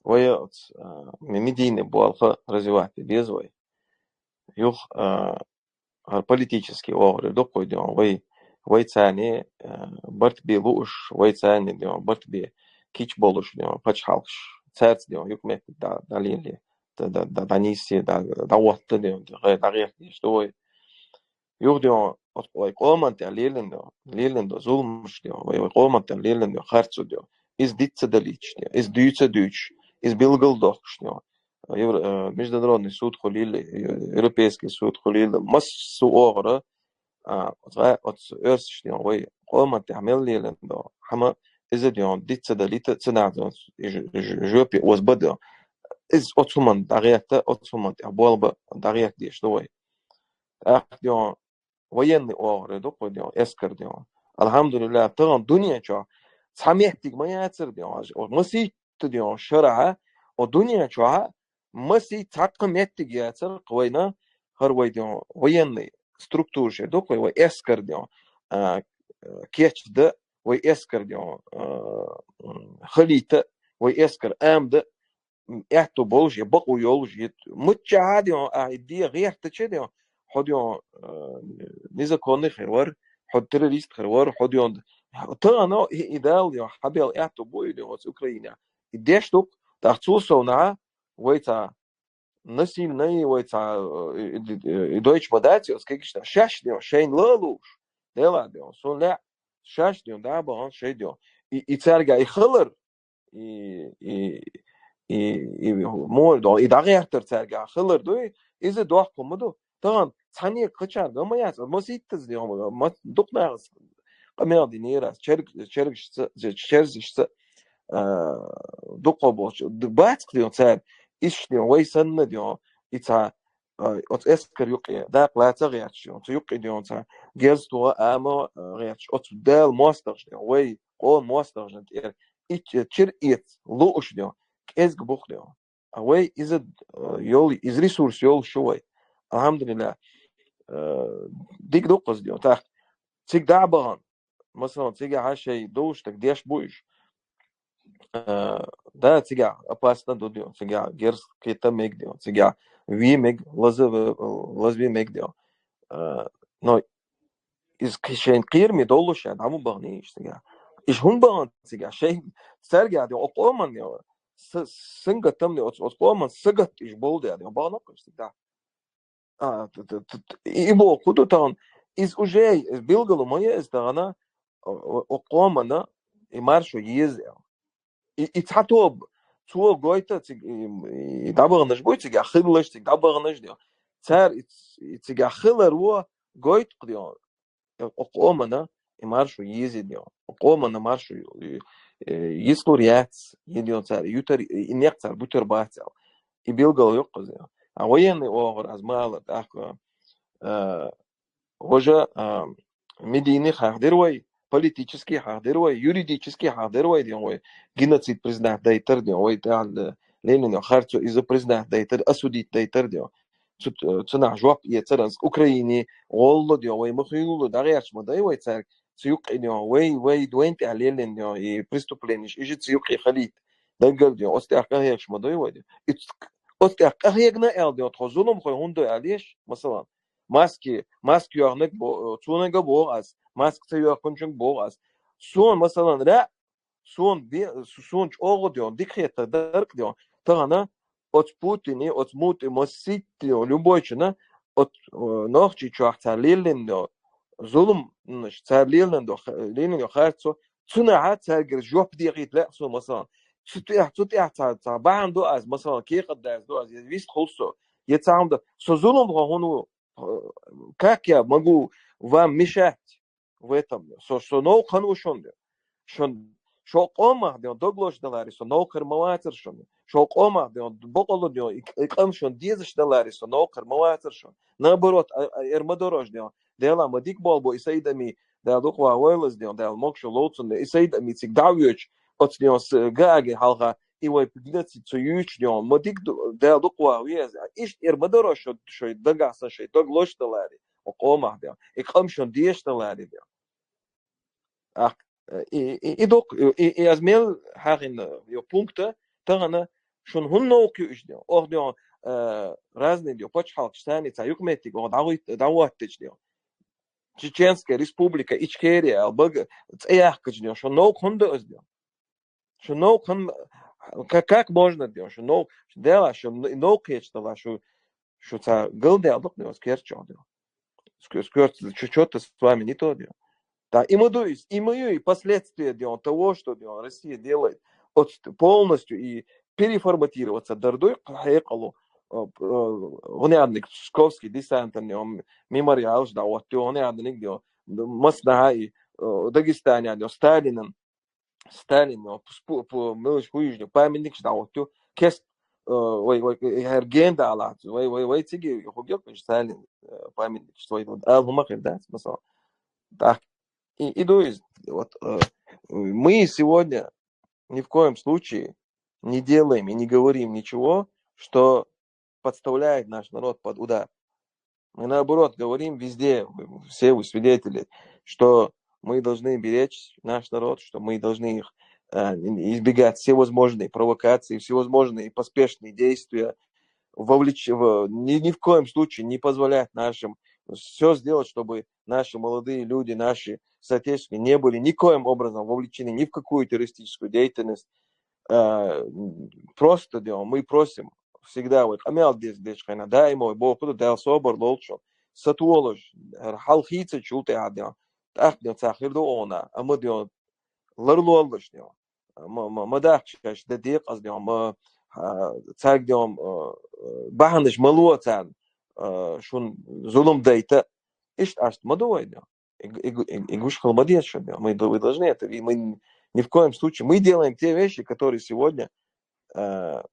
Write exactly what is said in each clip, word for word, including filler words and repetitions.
Вай оц, а, ми-, медийный болх развивать де беза вай. Юха, а, хӀара политический оагӀораш дукха вай ден, вай, вай царна, а, барт бе лууш, вай царна ден, барт бе кийча болаш ден, паччахьалкхаш, царца ден, юкъ-меттиг да, да леле, да, да, да, да нийссе, да, да отта ден, да, да гӀерташ да вай. Юха ден, оц вай къаман тӀа лелан ден, лелан ден зуламаш ден, вай, вай къаман тӀа лелан ден харцо ден, из диц ца далийташ ден, из дуьйца дуьйцаш, из билгал дохкаш ден. Евро-, э, международный суд хулийла, э, европейский суд хулийла, массо оагӀора, а, оц, оц оьрсаш ден, вай къаман тӀа мел лелан ден хӀама, из ден, диц ца далийта, ца нах ден, и ж-, ж-, жопе оз ба ден. Из оц хӀуман дӀагӀерта, оц хӀуман тӀа болх ба дӀагӀерта деш да вай. ТӀаккха ден, военный оагӀораш дукха вай ден, эскар ден. Алхьамдулиллахь, тахан дунен чу цхьа меттиг ма яцар ден, масийтта ден шера, о дунен чу масийтта цхьаккха меттиг яцар вайна, хӀара вай ден, военный структураш дукха вай, вай эскар ден, а, кийча да, вай эскар ден, а, хилийта, вай эскар Ӏомада, м, аьттув болаш, е бакъо йолаш, е миччахьа ден, а, и де гӀертача ден, хьо ден, э, незаконный хир вар, хьо террорист хир вар, хьо ден, тахан и, и Дала ден, хьабаьл аьттув ба ден оц Украине. И деш дукха, тӀаккха цул совнагӀа вай цхьа насильный, вай цхьа, э, и, и, и дойчу ма дац, оц кегийча, шаьш ден, шайна ла а лууш, Дела ден, сона лаьа, шаьш ден, дӀа а бахана шай ден. И, и цаьрга и хилар, и, и, и, и мора ден, и дӀагӀертар цаьрга хилар дуй, иза доккха хӀума ду. Тахан цхьаннега кхычарга ма яц, масийттаза ден, ма-, дукха нахаца къамел динера, чер-, чергашца, чер-, черзашца, а, дукха болча. Д-, бац-кх ден цара, иштта ден, вай санна ден, и цхьа, а, оцу эскар юкъе, дакъа лаца гӀерташ ден, цу юкъе ден цхьа герз тоха, ама, а, гӀерташ, оцу Дала моастагӀашна ден, вай къоман моастагӀашна тӀера, и ч-, чир эца лууш ден, кӀезига бух ден. А вай иза, а, йол, иза ресурс йолаш ю вай. Алхьамдулиллахь. А, дика ду-кх из ден. ТӀаккха цига дӀа а бахана, масала, цигахьа шай долуш стаг деш бу уьш. А, да, цигахь опасно ду ден, цигахь герз кхета мега ден, цигахь ве мега, лаза-, лазаве мега ден. А, но иза кхи-, шайна кхераме долуш а, дӀа ма баханийша цигахь. Уьш хӀунда бахана цигахь? Шайн цаьрга ден, оцу къоман ден, с-, сингаттам ден, оцу, оцу къоман сагатта уьш болу ден, бахана-кх уьш цигахь. А, т-, т-, т-, т-, и, и боху ду тахана, иза уже, иза билгало ма ю иза тахана, о, о, о, къомана, и маршо еза. И, и цхьа тоба, цо гойту цига, и, и дӀабаханаш буй цига, хиллаш цига дӀабаханаш ден. Цара и, и цига хилар во гойту-кх ден. Э, о, къомана, и маршо еза ден. О, къомана маршо, э, э, йицлур яц, е ден цара, ютар, и некъ цара бутар бац аьлла. И билгал йоккхуз ден. А военный оагӀор аз мала тӀаккха, э, важа, э, медийный хьахдир вай, политический хьахдир вай, юридический хьахдир вай ден вай. Геноцид признать дайтар ден вай, тӀехьа Ленин харцо иза признать дайтар, осудить дайтар ден. Цу, цунах жоп эцар, аз Украине гӀолла ден, вай ма хуьлула, дӀагӀерташ ма дай вай цаьрга, цу юккъе ден, вай, вай, вайна тӀехь леллина ден, и преступленеш, и жи цу юккъе халийта. Даггара ден, оцу тӀехь къахьегаш ма дай вай ден. И ц-, оцу тӀехь къахьегна аьлла ден, тхо зуламхой хӀунда ду аьлла еш, масалан, маски, маски йоьхнарг бо-, цунага боху аз, маски ца йоьхначунга боху аз. Суна, масалан, ра, суна бе-, су-, суна чӀогӀа ден, дика хетар дара-кх ден. Тахана оцу Путине, оцу мутӀи масийтта ден, любойчунна, оцу, э, Нохчийчохь цара леллина ден, зулам, м, цара леллина ден, х-, леллина ден харцо, цунахьа цаьргара жоп дехийта лаьа суна, масалан. Цу тӀехь, цу тӀехь цхьа, цхьа бахьана ду аз, масалан, кехат даьза ду аз, я вистхуьлу со, я цхьа хӀума ду. Со зуламхо хӀунда ву, э, как я могу вам мешать в этом? Со, со новкъа хӀунда ву шуна ден? Шун, шо къомах ден, дог лош даларе, со новкъа хир ма вацара шуна. Шо къомах ден, бокъала ден, и, и къам шуна дезаш даларе, со новкъа хир ма вацара шуна. Наоборот, а, а, эр ма дорож ден. Дела ма дика болбо, и Саид Ами, Дала дукха ван вайлаз ден, Дала могуш ловцун ден. И Саид Ами цига дӀа а воьдуш, оцу ден с-, гааге хьалха, и вай геноцид цу юьйцуш ден, ма дика ду-, Дала дукха ван веза. Иштта эр ма дорож шо, шо дагахь сан, шо дог лош даларе, о къомах ден. И къам шуна дезаш даларе ден. Ах, и, и, и доккха, и, и аз мел хьахийна йо пункта, тахана шуна хӀунда новкъа ю уж, дий хьона? Оха, дий хьона, э, разный, дий хьона, пачхьалкхаш санна цхьа юкъаметтиг оха дӀагӀуйт-, дӀагӀоттича, дий хьона. Чеченская республика, Ичкерия, аьлла, бага, цӀе яьккхача, дий хьона, шуна новкъа хӀунда ю из, дий хьона? Шуна новкъа хӀунда, как, как можно, дий хьона, шуна новкъа, шуна дела, шуна новкъа хеташ дела, шу, шу цхьа галдаьлла дукха, дий хьона, керчох, дий хьона. Скё-, скё-, чё-, чё-то с вами не то, дий хьона. Да, и мы, дий хьона, и мы, и последствия, дий хьона, того, что, дий хьона, Россия делает, от, полностью и переформатироваться дар, дий хьона, хьекъало, э, э, гӀунядник Псковский десант, дий хьона, мемориалаш дӀагӀоттаю, гӀунядник, дий хьона, массанахьа и, э, Дагестане, дий хьона, Сталинан, Сталин, дий хьона, пу-, пу-, пу-, мелаш хуйжни, памятникаш дӀагӀоттаю, кест, э, вай, вай, э, хӀара генда алац, вай, вай, вай цига хӀугел, Сталин, э, памятникаш, вай, вот, ал хӀума хир дац, масала. Так, и, и, то есть, вот, э, мы сегодня ни в коем случае не делаем и не говорим ничего, что подставляет наш народ под удар. Мы, наоборот, говорим везде, вы, все вы свидетели, что мы должны беречь наш народ, что мы должны их, э, избегать всевозможные провокации, всевозможные поспешные действия, вовлечь, в, ни, ни в коем случае не позволять нашим все сделать, чтобы наши молодые люди, наши соотечественники не были никоим образом вовлечены ни в какую террористическую деятельность. Э, просто, дий хьона, мы просим всегда, вай къамаьл деш, деш хьайна, даим вай бохургда, Дала собар лолда шун. Сатувсаш, хӀара хьал хийцачул тӀехьа, дий хьона, тӀаккха, дий хьона, цхьа хир ду оха, амма, дий хьона, ларлолаш, дий хьона. Ма, ма, ма дахка шоаш де декъаза, дий хьона, ма, а, царга, дий хьона, а, бахьанаш ма ло царна, а, шун зулам дайта. Иштта, иштта ма ду вай, дий хьона. И, и, и, и гуш хила ма деза шуна, дий хьона. Мы д-, мы должны это, и мы ни в коем случае, мы делаем те вещи, которые сегодня, а,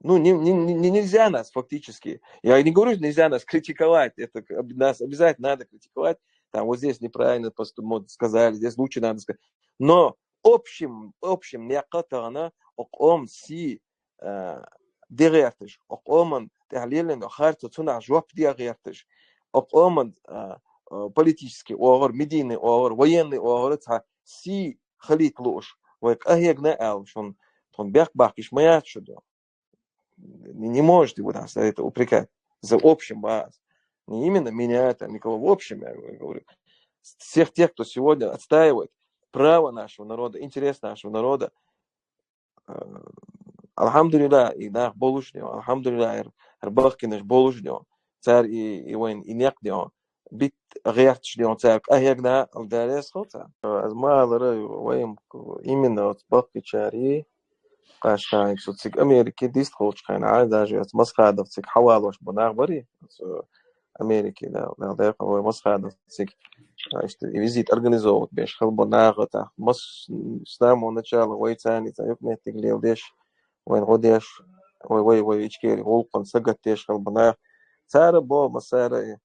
ну, не, не, не, не, нельзя нас фактически, я не говорю, что нельзя нас критиковать, это к-, об-, нас обязательно надо критиковать, там, вот здесь неправильно посту-, вот сказали, здесь лучше надо сказать. Но общим, общим некъа тахана, къоман сий, а, де гӀерташ, къоман тӀехьа лелийна харцо, цунах жоп де гӀерташ, къоман, а, а, политический оагӀор, медийный оагӀор, военный оагӀор, цхьа сий хилийта лууш, вай къахьегна аьлла, шун, тхона бехк баккха йиш ма яц шу, дий хьона. Не, не можете вы нас за это упрекать. За общим вас. Не именно меня, там, никого. В общем, я говорю. Всех тех, кто сегодня отстаивает право нашего народа, интерес нашего народа, э, алхьамдулиллахь, и нах болаш, дий хьона, алхьамдулиллахь, хӀара, хӀара бахкинаш болаш, дий хьона. Цар и, и вайна и некъ, дий хьона, битта гӀерташ, дий хьона, цар къахьегна, Дала раьза хилва царна. Аз ма аллара, вайна именно оцу бахкачарий, кхашхьайн, цу цига Америке дистхулчу хенахь, даже оцу Масхадов цига хьавалош бу нах барий, оцу Америке, да, да, да, вай Масхадов цига, а, иштта визит организовать беш хила бу нах, тӀаккха мас-, с самого начала вай царна цхьа юкъаметтиг леладеш, вайна гӀо деш, вай, вай, вай Ичкери гӀуллакхана сагатдеш хила бу нах. Цара бо, массара,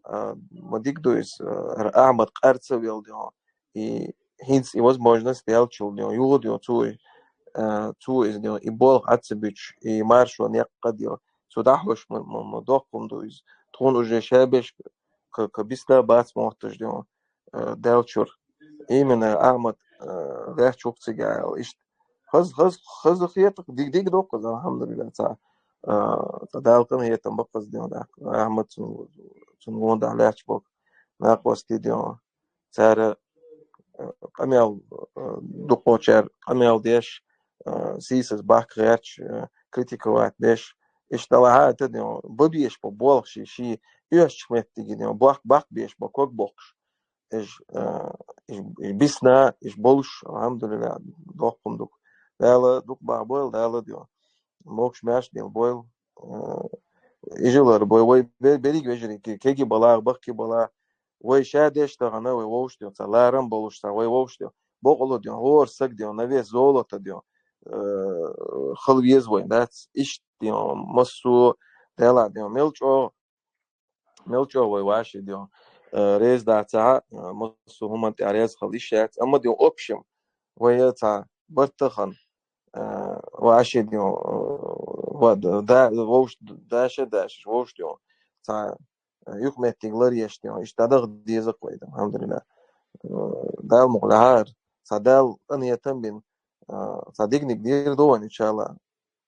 а, ма дика ду иза, а, хӀара Ахьмад къар ца велла, дий хьона. И хӀинца и возможность яьлчул, дий хьона, юха, дий хьона, цо, а, цо иза, дий хьона, и болх Ӏад ца буьтуш, и маршо некъ кха, дий хьона, цо дӀахьош ма, ма, ма доккха хӀума ду иза. Тхуна уже ша беш ка, ка бисна бац мотташ, дий хьона, а, даьллачуьра. Именно Ахьмад, а, лаьтташ ву-кх цига аьлла, иштта. Хаза, хаза, хаза хетар, дика, дика ду-кх иза, алхьамдулиллахь, цхьа, а, цхьа Дала къинхетам ба-кх иза, дий хьона, Ахьмад цунна, цунна гондахь лаьтташ болу накъостий, дий хьона. Цара, а, къамел, а, дукхачара къамел деш, а, сийсаз бахка гӀерташ, а, критиковать деш. Иштта далахьа а, дий хьона, бан безаш бу болх ший, ший оьшучу меттиге, дий хьона, бахка, бахка безаш бу, ког боккхуш. Уьш, а, уьш, уьш бисна, уьш болуш, алхьамдулиллахь, доккха хӀума ду-кх. Дала дукха бахбойла, Дала, дий хьона, могуш-маьрша делла бойла. А, и жа лар бой, вай бе-, берриг вежарий, ке-, кегий балахь, бахкий балахь, вай ша деш тахана, вай вовшах, дий хьона, цхьа ларам болуш, цхьа вай вовшах, дий хьона, бакъ а ло, дий хьона, хӀора саг, дий хьона, на вес золото, дий хьона, а, хила веза вайн, дац? Иштта, дий хьона, массо а, Дала, дий хьона, мел чӀогӀа, мел чӀогӀа вай ваша, дий хьона, а, реза дац ахьа, а, массо а хӀуманна тӀехь реза хила йиш яц. Амма, дий хьона, общем, вай цхьа барт а хана, а, ваша, дий хьона, а, ва-, да, да, вовш-, даша, дашаш, вовш, дий хьона, цхьа, а, юкъаметтиг ларъеш, дий хьона, иштта дӀадаха деза-кх вай, алхьамдулиллахь. А, Дала мукъ лахьара, цхьа Дала къинхетам бина, а, цхьа диканиг дийр ду вайн, иншаАллахӀ.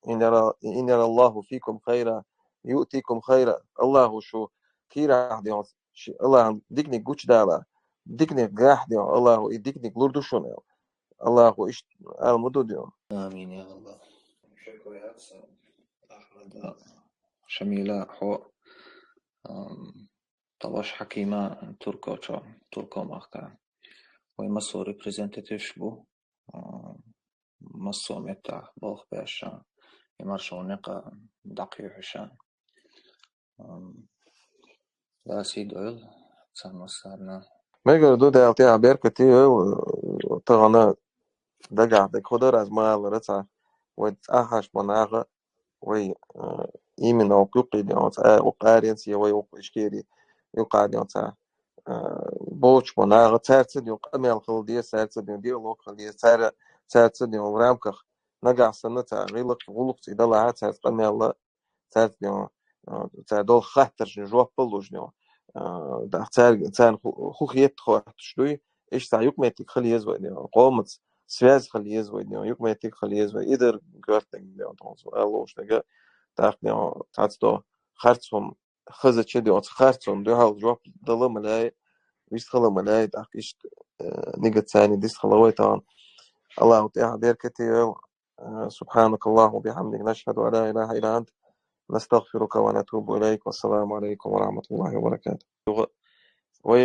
إن يرى إن يرى الله فيكم خيرا يؤتكم خيرا. Аллахо шу кийрахь дегӀ, ши Аллахо диканиг гучадала, диканиг гахь дегӀ, Аллахо и диканиг лур ду шуна аьлла. Аллахо иштта ала ма ду дегӀ. Амин, я Аллах. Шукр яц Ахмада, Шамила, хьо, ам, Талаш Хьакима Туркочо, Турко махка. Вай массо репрезентативш бу, ам, массо меттахь балха беш, и маршо некъа дакхехьуша. Ам, Дала сий дойла царна массарна. Мегар ду, Дала тӀехь беркате йойла, тахана дагахь дага хӀу дар аз ма аллара цхьа. Вай цӀахь хьаш ма наха, вай, а, именно вукху юккъе дегӀ, цӀа вукху аренца, я вай вукху Ичкери юккъе дегӀ цӀа, а, боцуш ма наха, цаьрца дегӀ къамел хила деза, цаьрца дегӀ диалог хила деза, цаьрца, цаьрца дегӀ в рамках нагахь санна цхьа гӀиллакх, гӀуллакх цӀе далахь, цаьрца къамел а, цаьрца дегӀ, а, цара долу хаттаршна жоп а луш дегӀ. А, да, цаьрга, царна хӀу, хӀу хетта хоттуш дуй, иштта цхьа юкъаметтиг хила еза вай дегӀ. Къомаца связь хила еза вай дегӀ, юкъаметтиг хила еза вай. И дара коьртаниг дегӀ, тхуна ала лууш дерг, тӀаккха дегӀ, цхьацца дегӀ харц хӀума хазача дегӀ, оцу харцонна дуьхьал жоп дала ма лаьа, вистхила ма лаьа, тӀаккха иштта, э, нигат царна дистхила вай тахана. Аллахо тӀехь беркате йойла. Э, سبحانك اللهم وبحمدك، نشهد أن لا إله إلا أنت، نستغفرك ونتوب إليك. والسلام عليكم ورحمة الله وبركاته. Вай